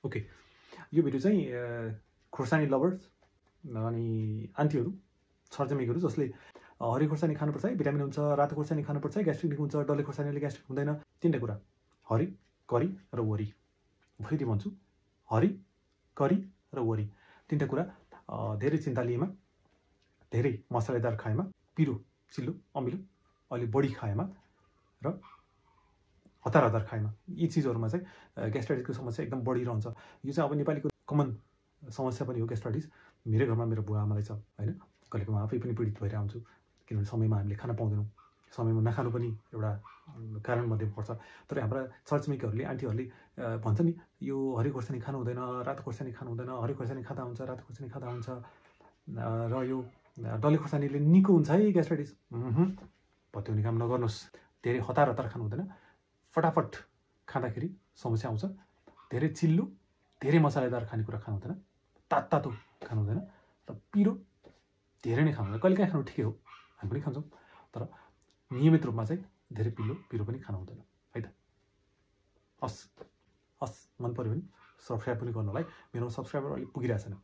Okay, यो video चाहिँ खुर्सानी लभर्स अनि आन्टीहरू छरछमेकीहरू जसले हरियो खुर्सानी खानुपर्छ है, भिटामिन हुन्छ, रातो खुर्सानी खानुपर्छ है, ग्यास्ट्रिक निको हुन्छ, डल्ले खुर्सानीले ग्यास्ट्रिक हुँदैन, तीनटा कुरा हरी, करी र वरी। फेरि भन्छु, हरी, करी र वरी तीनटा कुरा धेरै चिन्ता लिएमा, धेरै मसलादार खाएमा, पिरो, चिल्लो, अमिलो अलि बढी खाएमा र हतार खाएमा यी चिजहरुमा चाहिँ ग्यास्ट्राइटिसको समस्या एकदम बढिरहन्छ। यो चाहिँ अब नेपालीको कमन समस्या पनि हो ग्यास्ट्राइटिस। मेरो घरमा मेरो बुवा आमालाई छ हैन, कहिलेको म आफै पनि पीडित भइरा हुन्छु किनभने समयमा हामीले खान पाउँदैनौँ, समयमा नखानु पनि एउटा कारण मध्ये पर्छ। तर हाम्रा छरछिमेकीहरूले आन्टीहरूले भन्छ नि यो हरियो खुर्सानी खानु हुँदैन, रातो खुर्सानी खानु हुँदैन, हरियो खुर्सानी खाँदा हुन्छ, रातो खुर्सानी खाँदा हुन्छ र यो डल्ले खुर्सानीले निको हुन्छ है ग्यास्ट्राइटिस। पत्याउने काम नगर्नुस्। धेरै हतार खानु हुँदैन, फटाफट खाँदाखेरि समस्या आउँछ। धेरै चिल्लो, धेरै मसलादार खानेकुरा खानु हुँदैन, तातो खानु हुँदैन र पिरो धेरै नै खानु हुँदैन। कहिलेकाहीँ खानु ठिकै हो, हामी पनि खान्छौँ, तर नियमित रूपमा चाहिँ धेरै पिरो पनि खानु हुँदैन है त। हस् मन पर्यो भने सब्स्क्राइब पनि गर्नु होला है। मेरो सब्स्क्राइबर अलिक पुगिरहेको छैन।